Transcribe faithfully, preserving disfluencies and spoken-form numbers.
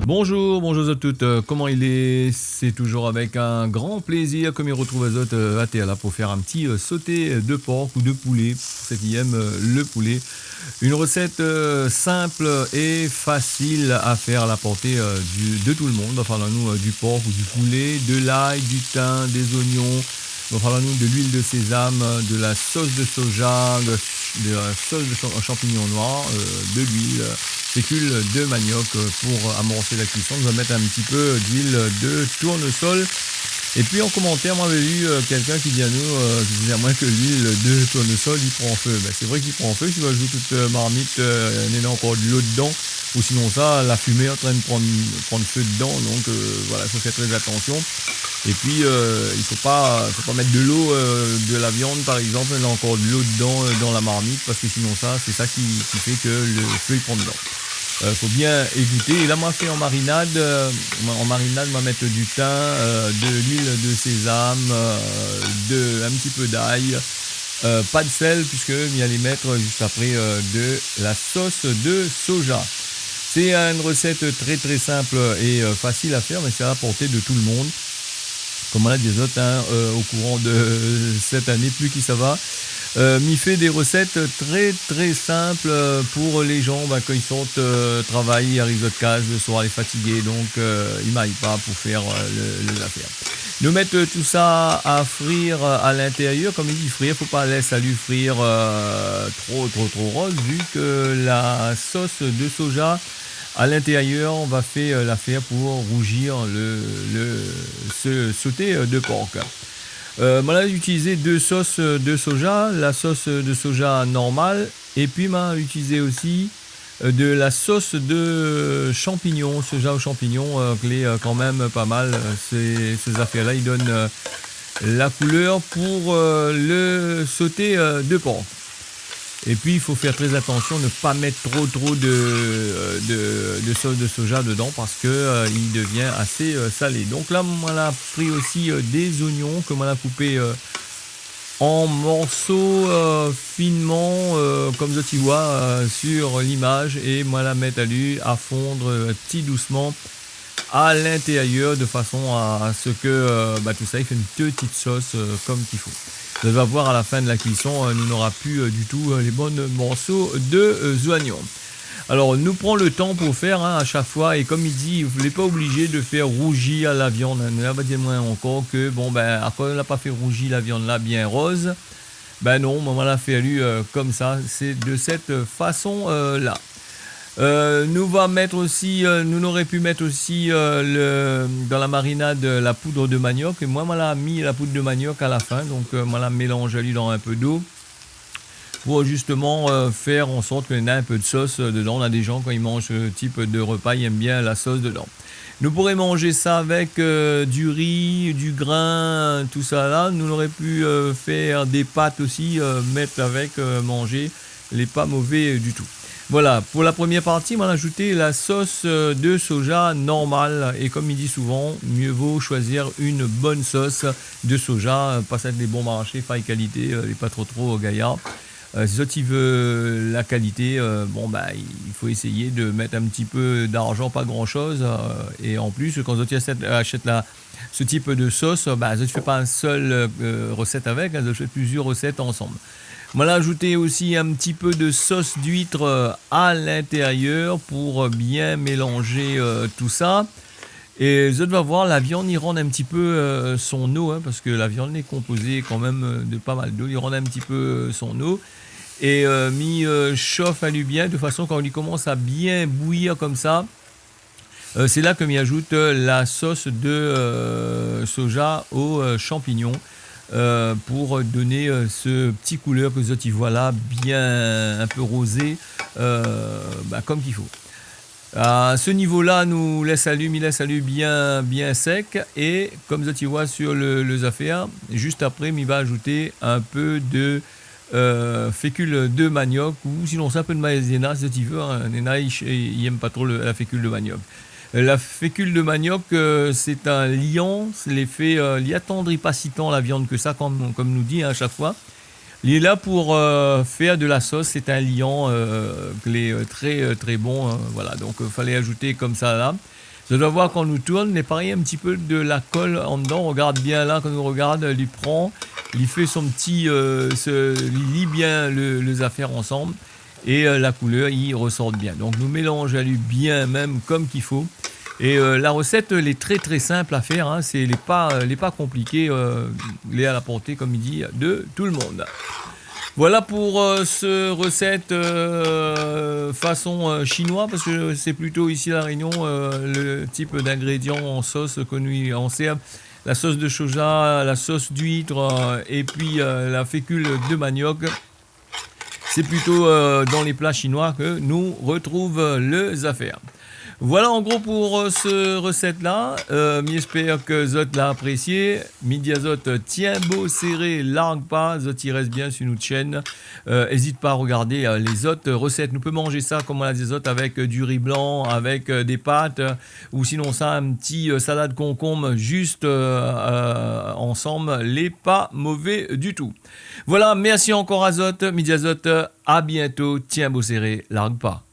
Bonjour, bonjour à toutes. Euh, koman i lé ? Sé toujour avèk in gran plézir ke mi retrouv azot, euh, atèr la pou fé in ti, euh, sauté de porc ou de poulet, pou sak i èm, euh, le poulet. Une recette, euh, simple et facile à faire à la portée, euh, du, de tout le monde. Va faloir anou, euh, du porc ou du poulet, de l'ail, du thym, des oignons. Va faloir anou de l'huile de sésame, euh, de la sauce de soja, de, de la sauce de cha-, champignon noir, euh, de l'huile, euh, fécule de manioc, euh, pou amorcer la cuisson. Nou va mèt in ti pé d'huile de tournesol. Et puis en commentaire, moin lavé vu, euh, kèlkin ki di anou, euh, ki di amoin ke l'huile de tournesol i pran fé. Bin, sé vré k'i pran fé, si ou azout tout, euh, marmit, euh, néna ankor dolo dedan, ou sinonsa, la fimé lé antrin pran, pran fé dedan, donk, euh, voilà, fo fé trè atansion. Et puis, euh, i fo pa, fo pa mèt dolo, euh, de la viann, par égzanp, néna ankor dolo dedan, euh, dan la marmit, parske sinonsa, sé sa ki, ki fé ke le fé i pran dedan. Euh, fo bien égouté. É la, moin la fé an marinad, euh, an marinad, moin la mèt du thym, euh, de l'huile de sésame, euh, de, in ti pé d'ail, euh, pa de sèl, puiske mi alé mèt just apré, euh, de la sauce de soja. C'est une recette très, très simple et, euh, facile à faire, mais c'est à la portée de tout le monde. Kom moin la di azot, hein, euh, au courant de cette année, pli ki sava, euh, mi fé des recettes très, très simples, euh, pour les gens, bah, kan i sort, euh, travay, i ariv zot kaz le soir, lé fatigé, donk, euh, i may pa pou fé, euh, le, lé zafèr. Nou mèt, euh, tout sa à frire, euh, à l'intérieur. Kom i di frir, fo pa lès ali frir, euh, tro, tro, tro roz, vu ke la sauce de soja à l'intérieur va fé, euh, l'afèr pou rouzir le, le, se sauté, euh, de porc. Euh, moin la itilizé dé sauce, euh, de soja, la sauce de soja normal, épi moin la itilizé osi, euh, de la sauce de champignon, soja aux champignons, euh, ke lé, euh, kan mèm pa mal. Euh, sé, sé zafèr-la i donn, euh, la koulèr pou, euh, le sauté, euh, de porc. Épi, i fo fé trè atansion, ne pa mèt tro, tro de, de, de sauce de soja dedan parske, euh, i devien asé, euh, salé. Donk la, moin la pri osi, euh, des oignons ke moin la koupé, euh, an morso, euh, finement, euh, kom zot i voi, euh, sur l'image, é moin la mèt ali à fondre, euh, ti dousman à l'intérieur de fason à, à ce que, euh, bah, tout sa i fé in ti sauce, euh, kom k'i fo. Zot va voir à la fin de la cuisson, euh, nou nora pu, euh, du tout, euh, lé bann morso de, euh, zoignon. Alor, nou pran le tan pou fèr, hein, à chaque fois, é kom i di, ou lé pa oblizé de fèr rouzir la viann, hein. La va dir amoin ankor ke, bon, bin, akoz la pa fé rouzir la viann la bien roz ? Bin non, moin, moin la fé ali, euh, komsa, sé de cette façon, euh, là. Euh, nou va mèt osi, euh, nou noré pu mèt osi, euh, le, dan la marinad, euh, la poud de manioc. É moin, moin la mi la poud de manioc à la fin. Donk, euh, moin la mélanz ali dan in pé dolo pou justement, euh, fèr an sort ke néna in pé de sauce, euh, dedan. Néna dé jan, kan i manz se tip de repa, i èm bien la sauce dedan. Nou pouré manz sa avèk, euh, du riz, du grin, tout sa la. Nou noré pu, euh, fèr dé pat osi, euh, mèt avèk, euh, manzé. Lé pa mové, euh, du tout. Voilà, pou la premièr parti, moin la azout la sauce, euh, de soja normal. É kom i di souvan, mieux vaut choisir une bonne sauce de soja, euh, pa sèt lé bon marshé, fay kalité, euh, lé pa tro, tro gayar. Euh, si zot i vé la kalité, euh, bon, bah, i fo éséyé de mèt in ti pé d'arjan, pa gran shoz, euh, é an plis, kan zot i ashèt, ashèt la, se tip de sauce, bah, zot i fé pa in sèl, euh, recette avèk, hein, zot i fé plizièr recette ansanm. Moin la azout osi in ti pé de sauce d'huître, euh, à l'intérieur pou, euh, bien mélanz, euh, tout sa. É zot va voir, la viann i rann in ti pé, euh, son eau, hein, parske la viann lé konpozé kan mèm, euh, de pa mal d'eau. I rann in ti pé, euh, son eau. É, euh, mi, euh, shof ali bien, de fason kan li komans à bien bouyir komsa, euh, sé la ke mi azout, euh, la sauce de, euh, soja aux, euh, champignons, euh, pou donn, euh, se ti koulèr ke zot i voi la, bien in pé rozé, euh, bah, kom k'i fo. À se nivo-la, nou lès ali, mi lès ali bien, bien sèk. É kom zot i voi sur le, le zafèr, just apré, mi va azout in pé de, euh, fécule de manioc, ou sinonsa in pé de maïzena, si zot i vé, hein. Néna i, i èm pa tro le, la fécule de manioc. Euh, la fécule de manioc, euh, sé in lian, sé lé fé, euh, li atandri pa sitan la viann ke sa, kom, kom nou di, hein, à chaque fois. Li lé la pou, euh, fèr de la sauce, sé in lian, euh, ke lé, euh, trè, euh, trè bon, hein, voilà. Donk, euh, falé azout komsa la. Zot i voi kan nou tourn, lé parèy in ti pé de la kol andan. Regard bien la, kan nou regard, li pran, li fé son ti, euh, se, li li bien le, lé zafèr ansanm. É, euh, la koulèr i resort bien. Donk nou mélanz ali bien mèm konm k'i fo. É, euh, la resèt lé trè, trè sinp a fèr, in. Sé, lé pa, euh, lé pa konpliké, euh, lé a la porté, konm i di, de tout le monn. Voilà pou, euh, se resèt, euh, fason, euh, shinoi, parske sé plito isi La Rényon, euh, le tip d'ingrédian an sos ke nou i ansèrv. La sos de soja, la sos d'huître, euh, épi, euh, la fékul de maniok. Sé plito, euh, dan lé pla shinoi ke nou retrouv, euh, lé zafèr. Voilà an gro pou, euh, se resèt-la. Euh, mi èspèr ke zot la aprésié. Mi di azot, euh, tienbo séré, larg pa, zot i rès bien su nout shèn. Euh, ézit pa a regardé, euh, lé zot resèt. Nou pé manz sa, konm nou la di azot, avèk, euh, du ri blan, avèk, euh, dé pat, euh, ou sinonsa in ti, euh, salad konkonm, zis, euh, euh, ansanm, lé pa mové ditou. Voilà, mèrsi ankor azot, mi di azot, euh, a biento, tienbo séré, larg pa.